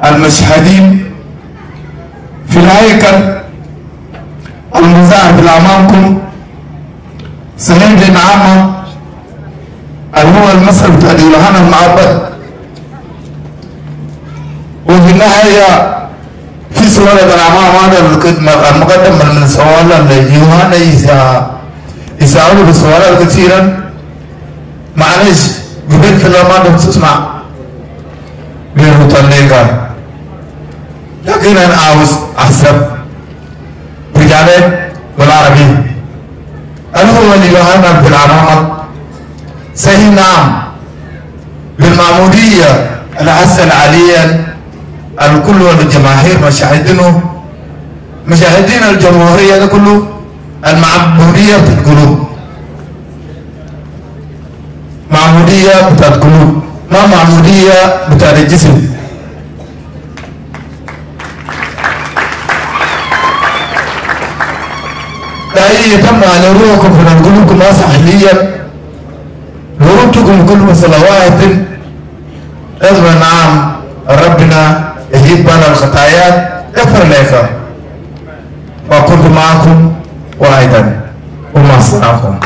المشهدين في الهيكل المظاهر في أمامكم سهيل العامة اللي هو المثل بتاع يوحنا المعبد. وفي النهاية في سؤال الأمام هذا المقدم من سؤال يوحنا يسأله بسؤال كثيرا. معلش قبلت لما تسمع بيروتاليكا، لكن أنا عاوز أحسب برجع لك بالعربي. هل هو ليوحنا بالعمامة؟ صحيح، نعم، بالمعمودية الحسن عليا الكل والجماهير مشاهدينه، مشاهدين الجمهورية، ده كله المعمودية في القلوب، معمودية بتاعت القلوب، ما معمودية بتاعت الجسم. لا يتم على روحكم في قلوبكم حاليا لربتكم كل صلوات لازم. نعم، ربنا يجيب لنا الخطايا، يغفر لك. وكنت معكم وايضا ومع السلامة.